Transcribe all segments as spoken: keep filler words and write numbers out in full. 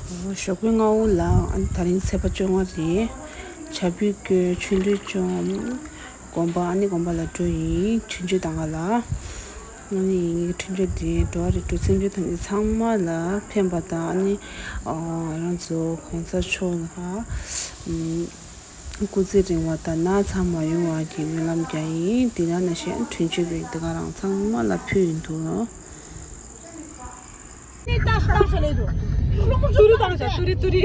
ཞོགས་པའི་སྔ་པོ་ལ། ཨ་ནི་དེ་རིང་ཚེས་པ་བཅོ་ལྔ་རེད། བྱ་ཕོའི་སྐྱོན་ཆུ་འབྲུ་བཅོམ། དགོན་པ། ཨ་ནི་དགོན་པ་ལ་འགྲོ་ཡིན། ཆུ་འབྲུ་གཏོང་ག་ལ། ཨ་ནི་ངའི་ཆུ་འབྲུ་དེ་འགྲོ་བ་རེད། འགྲོ་ཚུན་ཆད་ཐམས་ཅད་ཚང་མ་ལ་ཕན་པ་དང་། ཨ་ནི་ཨ་རང་ཚོ་གོང་ས་མཆོག་ལ་ཨ་སྐུ་ཚེ་རིང་བ་དང་ན་ཚ་མ་ཡོང་བ་གི་སྨོན་ལམ་རྒྱག་ཡིན། དེ་ནང་བཞིན་ཆུ་འབྲུ་དེ་ག་རང་ཚང་མ་ལ་ཕུལ་ཡིན་འདུག། ཏུ་རི་བཏང་བྱ། ཏུ་རི་ཏུ་རི།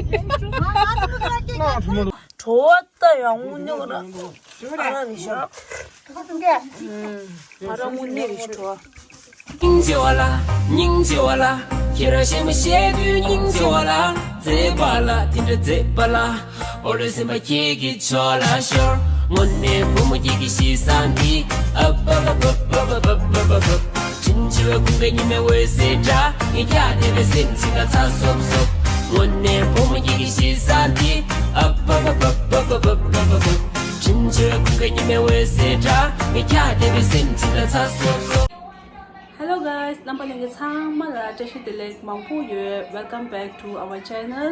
བྲོ་བ་ལྟ་ཡང་དངོས་གནས་ར། ཨ་ར་རེད་ཤག་ཨ་ར་དངོས་གནས་རེད་ཤག་བྲོ་བ། སྙིང་རྗེ་བ་ལ། སྙིང་རྗེ་བ་ལ། ཁྱེད་རང་གཞས་མ་བཤད་དུས་སྙིང་རྗེ་བ་ལ། མཛེས་པ་ལ། དེ་འདྲ་མཛེས་པ་ལ། འོ་ལོས་སེམས་པ་ཁྱེད་ཀྱི་ཕྱོགས་ལ་ཤོར། དངོས་གནས་བུ་མོ་ཁྱེད་ཀྱི་གཤིས་བཟང་འདི། ཨབ་ཨབ་ཨབ། བྲིན་ཆུ་བའི་ཁུང་བའི་ཉི་མའི་འོད་ཟེར་འདྲ། ངས་ཁྱེད་བསྡད་པའི་སེམས་ཅིག་ལ་ཚ་སོབ་སོབ། དངོས་གནས་བུ་མོ་ཁྱེད་ཀྱི་གཤིས་བཟང་འདི། ཨབ་ཨབ་ཨབ། བྲིན་ཆུ་བའི་ཁུང་བའི་ཉི་མའི་འོད་ཟེར་འདྲ། ངས་ཁྱེད་བསྡད་པའི་སེམས་ཅིག་ལ་ཚ་སོབ་སོབ། Hello guys, རྣམ་པ་ལྷན་རྒྱས་ཚང་མ་ལ་བཀྲ་ཤིས་བདེ་ལེགས་མང་པོ་ཡོད། Welcome back to our channel.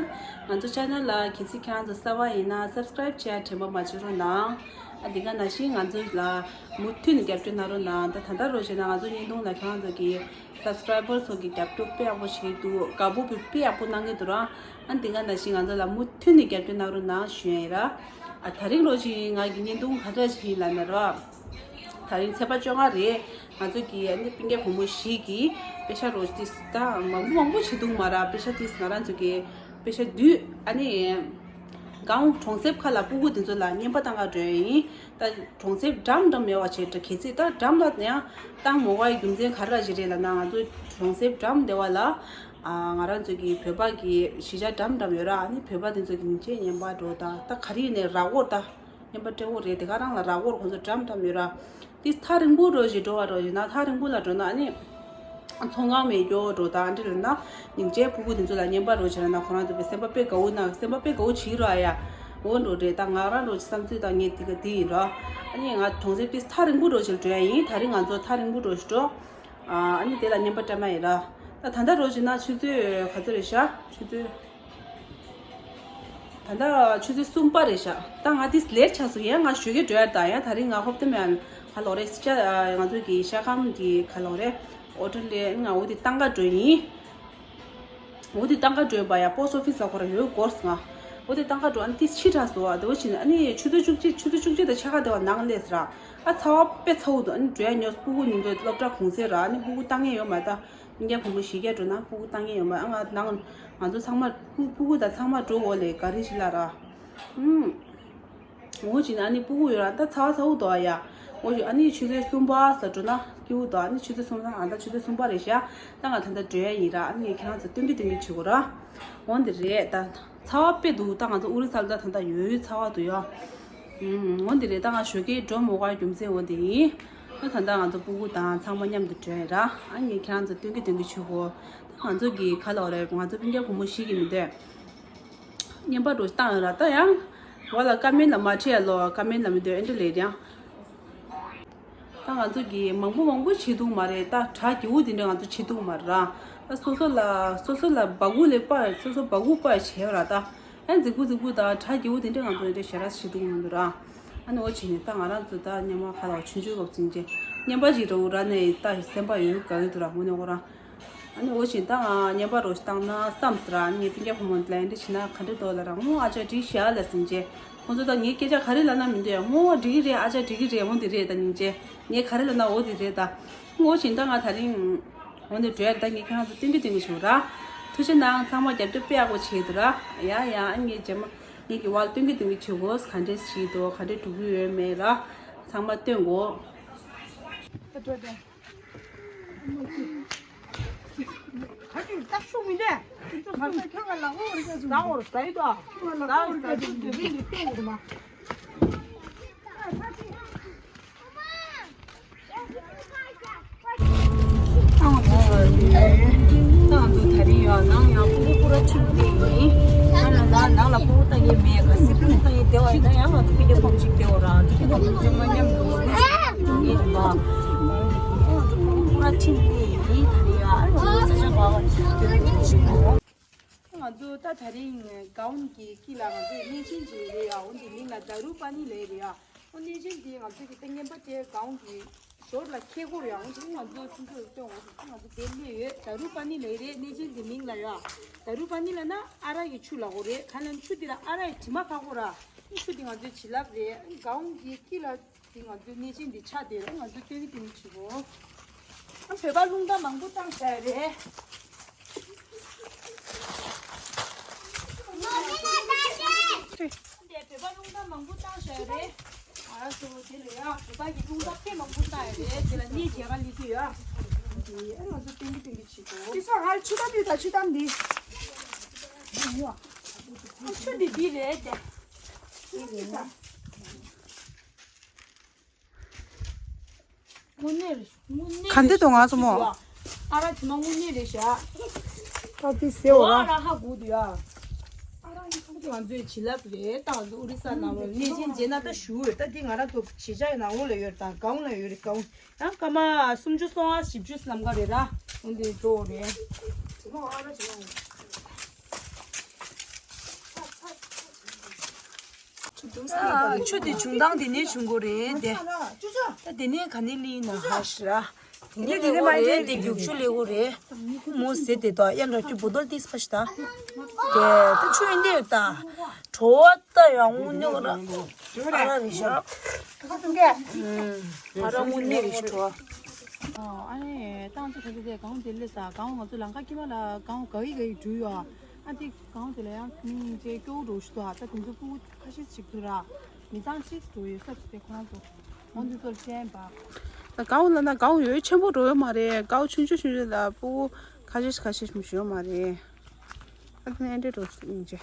ང་ཚོ་channel ལ་གལ་སྲིད་ཁྱེད་རང་ཚོ་གསར་པ་ཡིན་ན་subscribe བྱས་དྲན་པ་མ་བརྗེད་རོགས་གནང་། ཨ་འདི་ག་ནང་བཞིན་ང་ཚོ་ལ་མུ་མཐུད་ནས་རྒྱབ་སྐྱོར་གནང་རོགས་གནང་། ད་ད་ལྟ་རོགས་བྱས་ན་ང་ཚོ་བརྙན་ཐུང་ལ་ཁྱེད་རང་ཚོ་གི་subscriber ཚོ་གི་རྒྱབ་སྐྱོར་དཔེ་ཡག་པོ་བྱས་འདུག། དགའ་པོ་དཔེ་ཡག་པོ་གནང་གི་འདུག་ར། ཨ་འདི་ག་ནང་བཞིན་ང་ཚོ་ལ་མུ་མཐུད་ནས་རྒྱབ་སྐྱོར་གནང་རོགས་གནང་ཞུ་ཡ་ཡིན་ར། ཨ་དེ་རིང་རོགས་བྱས་ང་གི་བརྙན་ཐུང་ག་འདྲ་ཞིག་ཡིན་ལབ་ན་ར། དེ་རིང་ཚེས་པ་བཅོ་ལྔ་རེད། ང་ཚོ་གི་ཨ་ནི་སྤུན་ཀྱག་བུ་མོ་བཞི་གི་པེ་ཤ་རོགས་ཏིས་ད་མང་པོ་མང་པོ་བྱེད་འདུག་མ་ར། པེ་ཤ་ཏིས་ང་རང་ཚོ་གི་པེ་ཤ་བསྡུས། ཨ་ནི་སྒང་གྲོང་གསེབ་ཁག་ལ་སྤུ་གུ་དེ་ཚོ་ལ་རྔན་པ་བཏང་ག་འགྲོ་ཡ་ཡིན། ད་གྲོང་གསེབ་འགྲམ་འགྲམ་ཡོད་པ་བྱས། ད་གལ་སྲིད་ད་འགྲམ་ལ་ཡང་བཏང་མ་དགོས་པའི་རྒྱུ་མཚན་ག་རེ་ཞིག་རེད་ལབ་ན། ང་ཚོ་གྲོང་གསེབ་འགྲམ་དེ་བ་ལ་ཨ་ང་རང་ཚོ་གི་བོད་པ་གི་གཞིས་ཆགས་འགྲམ་འགྲམ་ཡོད་ར། ཨ་ནི་བོད་པ་དེ་ཚོ་གི་ཉིན་བྱེད་རྔན་པ་འགྲོ་དང་། ད་ག་རེ་ཡིན་ནའི་ར་སྐོར་ད། རྔན་པ་སྤྲད་དགོས་རེད། དེ་ག་རང་ལ་ར་སྐོར་ཁོང་ཚོ་འགྲམ་འགྲམ་ཡོད་ར། དེ་ཐག་རིང་པོ་འགྲོ་ཞིག་འགྲོ་བ་རོགས་བྱས་ན། ཐག་རིང་པོ་ལ་འགྲོ་ན་ཨ་ནི་ཚོང་ཁང་མེད་རྒྱུ་འགྲོ་དང་། འདི་ལ་ན་ཉིན་བྱེད་སྤུ་གུ་དེ་ཚོ་ལ་རྔན་པ་རོགས་བྱས་ན་ཁོ་རང་ཚོ་པའི་སེམས་པ་དཔེ་དགའ་བོ་ན། སེམས་པ་དཔེ་དགའ་བོ་བྱེད་རོགས་ཨ་ཡ། འོ་འགྲོ་རེད། ད་ང་རང་རོགས་བསམ་ཚུལ་ད་ངས་དེ་ག་དེ་ཡིན་རོགས། ཨ་ནི་ང་གྲོང་གསེབ་དེ་ཐག་རིང་པོ་འགྲོ་ཞིག་འགྲོ་ཡ་ཡིན། དེ་རིང་ང་ཚོ་ཐག་རིང་པོ་འགྲོ་ཞིག་འགྲོ། ཨ་ནི་དེ་ལ་རྔན་པ་སྤྲད་མ་ཡིན་ར། ད་ད་ལྟ་རོགས་བྱས་ན་ཆུ་ཚོད་ག་ཚོད་རེད་ཤག་ཆུ་ཚོད། ད་ལྟ་ཆུ་ཚོད་གསུམ་པ་རེད་ཤག་ད་ང་དེ་ལེ་ཊི་ཆགས་སོང་། ཡང་ང་ཞོགས་ཀས་འགྲོ་ཡ། ད་ཡང་དེ་རིང་ང་ཧོབ་ཏེ་མེད། ག་ལོག་རེད། ཤ་ང་ཚོ་གི་ཤ་ཁམ་གི་ག་ལོག་རེད། ཨོ་ཊོ་ལས་ང་འོ་དེ་བཏང་ག་འགྲོ་ཡིན། འོ་དེ་བཏང་ག་འགྲོ་ཡིན་པ་ཡ། པོ་སི་ཊི་ཨོ་ཕི་སི་ལ་ཁོ་རང་ཡོད་སྐོར་ང་། འོ་དེ་བཏང་ག་འགྲོ། ཨ་ནི་དེ་ཕྱི་དྲགས་སོང་བ། དེ་འོ་བྱས་ནས་ཨ་ནི་ཆུ་ཚོད་བཅུ་གཅིག་ཆུ་ཚོད་བཅུ་གཅིག་དང་ཕྱེད་ཀ་དེ་བ་ནང་སླེབས་ཟེར་ར། ཨ་ཚ་བ་དཔེ་ཚ་བོ་འདུག་ཨ་ནི་འགྲོ་ཡ་ཉོ། སྤུ་གུ་ཉིན་ཚོད་སློབ་གྲྭ་གུང་སེང་ར། ཨ་ནི་སྤུ་གུ་བཏང་ཡས་ཡོད་མ་རེད། ད་སྤུན་ཀྱག་བུ་མོ་བཞི་བརྒྱ་འགྲོ་ན་སྤུ་གུ་བཏང་ཡས་ཡོད་མ་རེད། ཨ་ང་ནང་ང་ཚོ་ཚང་མ་སྤུ་སྤུ་གུ་དང་ཚང་མ་འགྲོ་འོ་ལེ་ག་རེ་ཞིག་ལ་ར། ཨུམ། འོ་བྱས་ནས་ཨ་ནི་སྤུ་གུ་ཡོད་ར། ད་ཚ་བ་ཚ་བོ་འདུག་ཨ་ཡ། འོ་བྱས་ཨ་ནི་ཆུ་ཚོད་གསུམ་པ་ས་འགྲོ་ན་སྐྱིད་པོ་འདུག་ཨ་ནི་ཆུ་ཚོད་གསུམ་པ། ཨ་ད་ཆུ་ཚོད་གསུམ་པ་རེད་ཤག་ད་ང་ད་ལྟ་འགྲོ་ཡ་ཡིན་ར། ཨ་ནི་ཁྱེད་རང་ཚོ་སྟོན་གི་སྟོན་གི་བྱེད་དགོས་ར། འོ་འདི་རེད། ད་ཚ་བ་དཔེ་འདུག་ད་ང་ཚོ་ཨོ་རི་ས་ལ་ད་ད་ལྟ་ཡོད་ཡོད་ཚ་བ་འདུག་ཡ། ཨུམ། འོ་འདི་རེད། ད་ང་ཞོགས་ཀས་འགྲོ་མ་དགོས་པའི་རྒྱུ་མཚན་འོ་འདི་ཡིན། ད་ད་ལྟ་ང་ཚོ་སྤུ་གུ་དང་ཚང་མ་མཉམ་དུ་འགྲོ་ཡ་ར། ཨ་ནི་ཁྱེད་རང་ཚོ་སྟོན་གི་སྟོན་གི་བྱེད་དགོས། ད་ང་ཚོ་གི་ག་ལབ་རེད། ང་ཚོ་སྤུན་ཀྱག་བུ་མོ་བཞི་གི་མི་འདོད། རྔན་པ་འགྲོ་བཏང་ཡོད་ར། ད་ཡང་འོ་ལ་ཀ་མེན་ལ་མ་ཁྲིད་ཡ་ལོ། ཀ་མེན་ལ་མི་འདོད་ཨེ་འདྲ་ལས་ཀྱང་། ད་ང་ཚོ་གི་མང་པོ་མང་པོ་བྱེད་འདུག་མ་རེད། ད་གྲ་རྒྱས་པོ་དེ་འདྲ་ང་ཚོ་བྱེད་འདུག་མ་རེད་ར། ད་སོ་སོ་ལ་སོ་སོ་ལ་སྦ་ཁུག་ལས་པར་སོ་སོ་སྦ་ཁུག་པར་བྱས་པ་ར། ད་ཡང་རྫིག་པོ་རྫིག་པོ་ད་གྲ་རྒྱས་པོ་དེ་འདྲ་ང་ཚོ་ཨེ་འདྲ་ཞེ་དྲག་བྱེད་འདུག་མི་འདུག་ར། ཨ་ནི་འོ་བྱས་ནས་ད་ང་རང་ཚོ་ད་རྔན་པ་ཁ་ལ་ཆུང་ཆུང་སྐབས་ཚིག་རྗེས་རྔན་པ་ཅིག་ར་འུ་ར་ནས་ད་སེམས་པ་ཡོད་དགའ་གི་འདུག་ར། དངོས་གནས་ཁོ་རང་། ཨ་ནི་འོ་བྱས་ད་ང་རྔན་པ་རོགས་ཤིག་བཏང་ན་བསམ་ཟེར་ར། ཨ་ནི་ངའི་སྤུན་ཀྱག་བུ་མོ་ལ་ཨེ་འདྲ་བྱས་ན་ག་འདྲ་འདུག་ལབ་ར། ངོ་ཨ་ཅག་འགྲིག་ཤག་ལབ་ཟིན་རྗེས། ཁོང་ཚོ་ད་ངའི་སྐད་ཆ་ག་རེ་ལབ་ན་མི་འདོད་ཡ། ངོ་འགྲིག་གི་རེད། ཨ་ཅག་འགྲིག་གི་རེད། འོ་འདི་རེད། ད་སྙིང་རྗེ། ངས་ག་རེ་ལབ་ན་འོ་འདི་རེད་ད། ངོ་བྱས་ད་ང་དེ་རིང་འོ་འདི་འགྲོ་ཡ། ད་ངས་ཁྱེད་རང་ཚོ་སྟོན་གི་སྟོན་གི་བྱུང་ར། ཐུགས་རྗེ་གནང་། ཚང་མ་རྒྱབ་སྐྱོར་དཔེ་ཡག་པོ་བྱས་འདུག་ར། ཡ་ཡ། ཨ་ངའི་རྗེས་མ་ངེད་ཀྱི་བར་སྟོན་གི་སྟོན་གི་བྱེད་དགོས། ག་འདྲས་བྱས་འདུག་ག་འདྲས་འགྲོ་གི་ཡོད་མེད་ར། ཚང་མ་སྟོན་དགོས། ཏང་ཚོ་ཡོད་ཡོད། ཏང་ཚོ་ད་རིང་ཡོད་ནང་ཡང་ཕྲུ་གུ་པུ་ར་ཁྲིད་ནས་ཡིན། ད་ལ་ན་ནང་ལ་ཕྲུ་གུ་ལྟ་ཡས་མེད། ག་སི་ཕྲུ་གུ་ལྟ་ཡས་བདེ་བ་ཡིན་ན་ཡང་ང་ཚོ་ཕི་གེ་ཕོམ་ཅིག་བདེ་བ་ར། ཕི་གེ་ཕོམ་ཅིག་མ་མཉམ་དུ་ཡིན་པ། ཏང་ཚོ་ཕྲུ་གུ་པུ་ར་ཁྲིད་ནས་ཡིན། ད་རིང་ཡང་ཨ་ལོ་ས་ཆ་ག་བ་ཞིག་ཡོད་ནས་ཞིག་གོ། ང་ ང་ཚོ་ད་དེ་རིང་གའོན་གྱི་དཀྱིལ་ལ་ང་ཚོ་གནས་ཆེན་ཅིག་རེད་ཡ། འོ་འདི་མིང་ལ་དཱ་རུ་པ་ནི་ལབ་རེད་ཡ། འོ་གནས་ཆེན་འདི་ང་ཚོ་གི་ད་རྔན་པ་དེ་གའོན་གྱི་ཞོར་ལ་འཁྱེར་དགོས་རེད་ཡ། འོ་འདི་ང་ཚོ་ཁྱིམ་ཚང་ལ་སྟོན་འོ་འདི་ང་ཚོ་དེ་སླེབས་ཡོད། དཱ་རུ་པ་ནི་ལབ་རེད། གནས་ཆེན་འདི་མིང་ལ་ཡ། དཱ་རུ་པ་ནི་ལབ་ན་ཨ་རག་གི་ཆུ་ལབ་དགོས་རེད། ག་ལབ་ན་ཆུ་འདི་ལ་ཨ་རག་གི་དྲི་མ་ཁ་དགོས་ར། ཆུ་འདི་ང་ཚོའི་བྱིན་རླབས་རེད། གའོན་གྱི་དཀྱིལ་ལ། འདི་ང་ཚོའི་གནས་ཆེན་འདི་ཆགས་བསྡད་རེད། ང་ཚོ་སྟོན་གི་སྟོན་གི་བྱེད་དགོས། ཨ་བོད་པ་རླུང་རྟ་མང་པོ་བཏང་བཞག་ཡོད་རེད། འདི་བོད་པ་རླུང་རྟ་མང་པོ་བཏང་བཞག་ཡོད་རེད། ཨ་སོ་དེ་ལ་ཡ་བོད་པ་གི་རླུང་རྟ་དཔེ་མང་པོ་བཏང་ཡོད་རེད། དེ་ལ་གནས་མཇལ་ཁ་སླེབས་ཀྱི་ཡོད། འདི་ཨ་ང་ཚོ་སྟོན་གི་སྟོན་གི་བྱེད་དགོས། དེ་ཚོ་ཧར་ཆུ་དམ་འདི་དང་ཆུ་དམ་འདི། ཨ་ཆུ་འདི་འདི་རེད་དེ། འདི་རེད། དངོས་གནས་རེད་ཤག་དངོས་གནས་ག་འདི་དུ་ང་ཚོ་མོ། ཨ་ར་དེ་མ་དངོས་གནས་རེད་ཤག་ཨ་དེ་ཟེར་བ་ར། ཨ་ར་ཧ་གོ་འདུག་ཡ། ཨ་ར་ང་ཚོའི་བྱིན་རླབས་རེད། ད་ང་ཚོ་ཨོ་རི་ས་ནང་ལ་གནས་ཆེན་མཇལ་ན་ད་ཞུ་འོས། ད་འདི་ང་རང་ཚོ་གཞིས་ཆགས་ཡི་ནང་ལོགས་ལ་ཡོད་རེད། ད་གའོན་ལ་ཡོད་རེད། གའོན་ཡང་སྐར་མ་སུམ་ཅུ་སོ་ལྔ་བཞི་བཅུ་ལམ་ཀ་རེད་ར། འོན་ཏེ་འགྲོ་འོ་རེད། ཆུ་འདི་བྱུང་སྟངས་དེ་ནས་བྱུང་དགོས་རེད་དེ། ད་དེ་ནས་ག་ནས་ལི་ན་ཧ་ཤི་ར། དེ་ནས་དེ་ནས་མ་རེད་དེ་རྒྱུག་ཆུ་ལས་འོ་རེད། མོ་ཟེར་དེ་དོ་ཡ་འདྲ་ཁྱུ་བོ་དོལ་ཏིས་པ་ཤི་ད། དེ་ད་ཆུ་ཡིན་དེ་ད། བྲོ་བ་ད་ཡ་དངོས་གནས་ར། ཨ་ར་རེད་ཤག་ཨ་ར་དངོས་གནས་རེད་ཤག་བྲོ་བ། ཨ་ནི་ཏང་ཚོ་ཁ་ཤས་དེ་གང་དེ་ལས་ས་གང་ང་ཚོ་ལམ་ཁ་དཀྱིལ་མ་ལ་གང་ག་ཡི་ག་ཡི་འགྲུལ་ཡོད། ཨ་དེ་གང་དེ་ལ་ཡང་ཅེ་སྐྱོ་བོ་འགྲོ་ཤི་ཏོ། ཨ་ད་དེ་ཚོ་སྤུ་གུ་ཁ་ཤས་ཤིག་ཐུ་ར་མི་ཚང་ཤིག་འགྲོ་ཡོད་ས་ཅིག་དེ་ཁོ་རང་ཚོ་འོན་དེ་ཚོར་ཅན་པ། ད་གའོ་ལ་ན་གའོ་ཡོད་ཆེན་པོ་འགྲོ་ཡོད་མ་རེད། གའོ་ཆུང་ཆུང་ཆུང་ཆུང་ལ་སྤུ་གུ་ཁ་ཤས་ཤིག་ཁ་ཤས་ཤིག་ཡོད་མ་རེད། ཨ་དེ་ནས་ཨེ་འདྲས་འགྲོ་ཤི་ཡིན་ཅེ།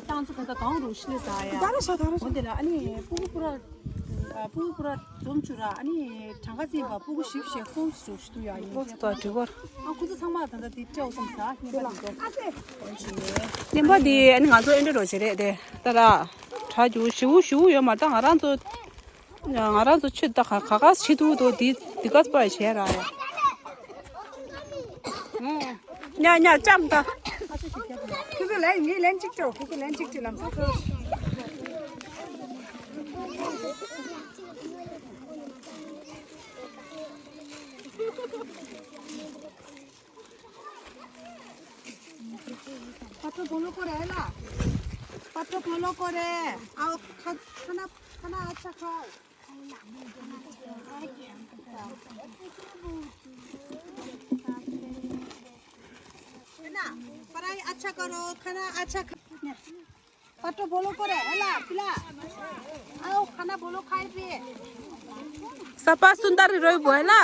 ཏང་ཚོ་ག་ས་གང་རུ་ཤི་ལེ་ཟ་ཡ། ད་ར་ཤ་ད་ར་ཤ། འོན་ཏེ་ལ་ཨ་ནི་སྤུ་གུ་པུ་ར་སྤུ་གུ་པུ་ར་འཛོམས་བཅུག་ར། ཨ་ནི་གྲངས་ཀ་བརྩིས་པ་སྤུ་གུ་བཞི་བཅུ་ཞེ་གསུམ་ཞིག་ཞུ་ཡ་ཡིན། ལོ་ཙཱ་བ་གྲི་གོར། ཨ་ཁུ་ཚོ་ཚང་མ་ད་ལྟ་དེ་སྤྲད་འོ་སམ་ཟ་ཉེ་པ་དེ་ཚོ། རྣམ་པ་དེ་ཨ་ནི་ང་ཚོ་ཨེ་འདྲ་རོ་བྱེད་རེད་དེ་ད་ར་གྲ་རྒྱུ་ཞིའུ་ཞིའུ་ཡོད་མ་ད་ང་རང་ཚོ། ང་རང་ཚོ་ཆུ་ད་ག་ག་ག་ཆི་ཐུག་ཏོ་དི་དི་ག་པ་བྱས་ར་ཡ། ཉ་ཉ་ལྕམ་ད། ཁྱོད་ཚོ་ལན་ངས་ལན་གཅིག་སྤྲོ། ཁྱོད་ཚོ་ལན་གཅིག་གཅིག་ལམ་སང་ཚོ། पात्र बोलो को रे ला। पात्र बोलो को रे। आओ खा-, खाना, खाना अच्छा खाओ। है ना? पढ़ाई अच्छा करो, खाना अच्छा खा-, पात्र बोलो को रे, है ला, पिला। आओ खाना बोलो खाए पिए। सपा सुन्दर रोई बोला।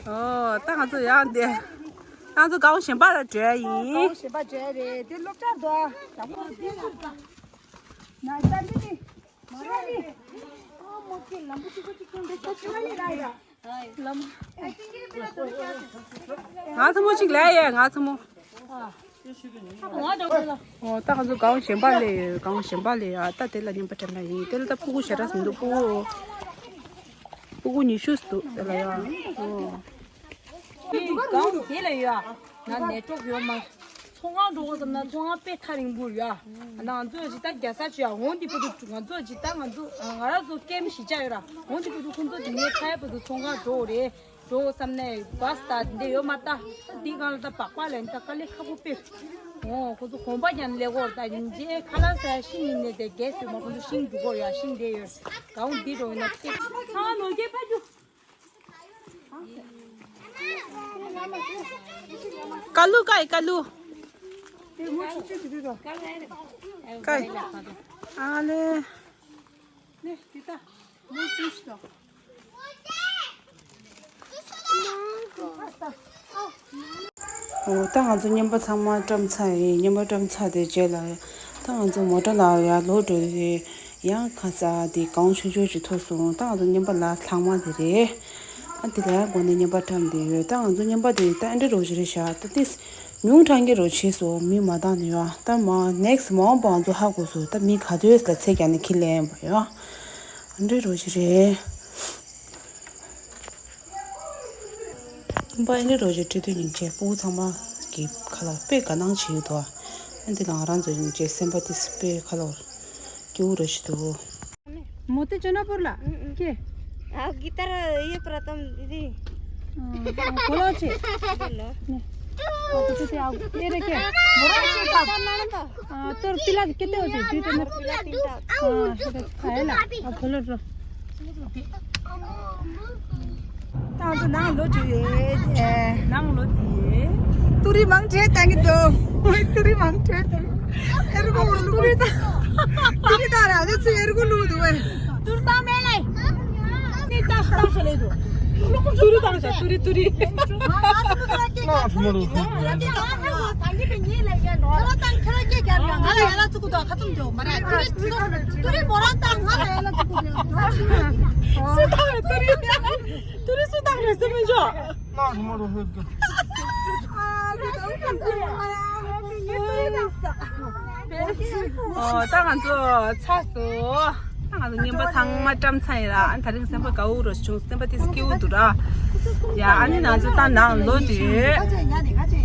ཨོ། ད་ང་ཚོ་ཡང་འདི། ང་ཚོ་དགའ་བོ་གཞན་པ་ལ་འགྲོ་ཡ་ཡིན། དགའ་བོ་གཞན་པ་འགྲོ་ཡ་རེད། དེ་སློབ་གྲྭ་འགྲོ། ན་ས་འདི་ནི། མ་ར་ནི། ཨ་མོ་ཁྱེད་ལམ་བུ་གཅིག་པ་གཅིག་སྟོན་པའི་ས་ཆུ་ནི་ར་ཡ། ང་ཚོ་མོ་གཅིག་ལ་ཡ་ང་ཚོ་མོ། ཨོ་ད་ང་ཚོ་གང་གཞན་པ་ལས་ཡོད། གང་གཞན་པ་ལས་ཡ་ད་དེ་ལ་ཉན་པ་དྲན་པ་ཡིན། དེ་ལ་ད་སྤུ་གུ་ཞེ་དྲག་ཟིན་འདུག་སྤུ་གུ་སྤུ་གུ་ཉི་ཤུ་ཟིན་འདུག་དེ་ལ་ཡ། ཨོ། གང་དེ་ལ་ཡ་ན་ནེ་ཊོག་ཡོད་མ། ཚོང་ཁང་འགྲོ་དགོས་བསམ་ན་ཚོང་ཁང་དཔེ་ཐག་རིང་པོ་ཡ། ང་ཚོ་ཇི་ལྟར་རྒྱལ་ས་ཆུ་ཡ་འོང་དེ་བུ་དུ་ང་ཚོ་ཇི་ལྟར་ང་ཚོ་ང་རང་ཚོ་སྐྱེམས་ཞིག་བཅའ་ཡོད་ར། འོང་དེ་བུ་དུ་ཁོང་ཚོ་དེ་ནས་ཁ་ཡ་བུ་དུ་ཚོང་ཁང་འགྲོ་རེད། འགྲོ་བསམ་ནས་བཱས་ད་འདི་ཡོད་མ་ད། ད་འདི་སྒང་ལ་ད་སྦག་སྦག་ལ་ད་དཀའ་ལས་ཁག་པོ་དཔེ། འོ་ཁོ་ཚོ་གོམ་པ་རྒྱག་ནས་ལས་གོ་ད་ཡིན་རྗེས་ཁ་ལག་ཟ་ཤིང་ཡིན་ནས་དེ་རྒྱས་སོས་མ་ཁོ་ཚོ་ཤིང་འདུག་གོ་ཡ་ཤིང་དེ་ཡོད་གང་འདི་འགྲོ་ཡིན་ན་ཁྱེད་ཚང་ལོ་རྒྱས་ཕ་རྒྱུ། ཀ་ལུ་ཀའི་ཀ་ལུ། ཀའི། ཨ་ལེ། ཨོ། ད་ང་ཚོ་རྔན་པ་ཚང་མ་བཀྲམ་ཚར་ཡིན། རྔན་པ་བཀྲམ་ཚར་དེ་རྗེས་ལ་ད་ང་ཚོ་མོ་ཊ་ལ་ཡར་ལོག་འགྲོ་རེད། ཡང་ཁ་ས་དེ་གངས་ཆུང་ཆུང་ཅིག་མཐོ་སོང་། ད་ང་ཚོ་རྔན་པ་ལ་ལྷག་མ་དེ་རེད། ཨ་དེ་ལ་ཡང་སྒོ་ནས་རྔན་པ་བཀྲམ་དེ་ཡོད། ད་ང་ཚོ་རྔན་པ་དེ་ད་ཨ་འདྲ་རོ་ཞིག་རེད་ཤག་ད་ཏིས་ཉུང་དྲགས་ཀྱི་རོ་བྱས་སོ། མི་མ་བཏང་ནས་ཡོད། ད་མ་ནེག་སི་མ་འོངས་པ་ང་ཚོ་ཧ་གོ་སོ། ད་མི་ག་ཚོད་ལ་ཚད་རྒྱག་ནས་ཁྱི་ལེན་པ་ཡོད། ཨ་འདྲ་རོ་ཞིག་རེད། པ་ཨེ་ནི་རོ་ཞིག་ཁྲི་དུས་ཉིན་བྱེད་སྤུ་གུ་ཚང་མ་གི་ཁ་ལ་དཔེ་དགའ་སྣང་བྱེད་ཡོད་དོ། ཨ་འདི་ལ་ང་རང་ཚོ་ཉིན་བྱེད་སེམས་པ་དེ་སི་དཔེ་ཁ་ལ་སྐྱོ་བོ་རོ་ཞིག་འདུག་མོ་ཏི་ཅོ་ན་པུར་ལ་ཀེ། आप गिटार ये प्रथम दीदी। कोलो छे। बोलो। ने। तो तो ते आओ। ये रे के। बोलो छे का। आ, तोर पिला कितने होते? हाँ, है ना। अब खोलो तो। ད་ང་ཚོ་ནང་ལོག་འགྲོ་ཡོད། ནང་ལོག་དེ། ཏུ་རི་མང་ཁྲེ་བཏང་གི་འདུག་ཏུ་རི་མང་ཁྲེ་བཏང་། ཨེ་རུ་གོ་ལུ་ཏུ་རི་ད། ཏུ་རི་ད་ར་ཨ་ཚོ་ཨེ་རུ་གོ་ལུ་འདུག་ཨེ། ཏུ་རི་ད་མེ་ལེ། ཏི་ད་ཤ་ཤ་ལེ་འདུག་ཏུ་རི་ད་ཤ་ཏུ་རི་ཏུ་རི། ང་ང་ཚོ་ཏུ་ར་ཀེ་ཀ་ཏུ་ར་ཀེ་ཀ་ང་ལ་ཡ་ལ་ཚུགས་དོ་ཁ་ཚུམ་དོ་མ་ར་ཏུ་རི་ཏུ་རི་མོ་ར་ཏང་ང་ལ་ཡ་ལ་ཚུགས་དོ། སུ་ཏང་རེད་ཏུ་རི། ཏུ་རི་སུ་ཏང་རེད་སུ་མི་འཇོག་ལགས་སོ་མ་རོ་ཧོད་གི། ཨོ་ད་ང་ཚོ་ཚར་སོང་། ད་ང་ཚོ་རྔན་པ་ཚང་མ་བཀྲམ་ཚར་ཡིན་ལ། ཨ་ད་རིང་སེམས་པ་དགའ་བོ་རོ་བྱུང་། སེམས་པ་ཏིས་སྐྱིད་པོ་འདུག་ར། ཡ་ཨ་ནི་ང་ཚོ་ད་ནང་ལོག་དུས།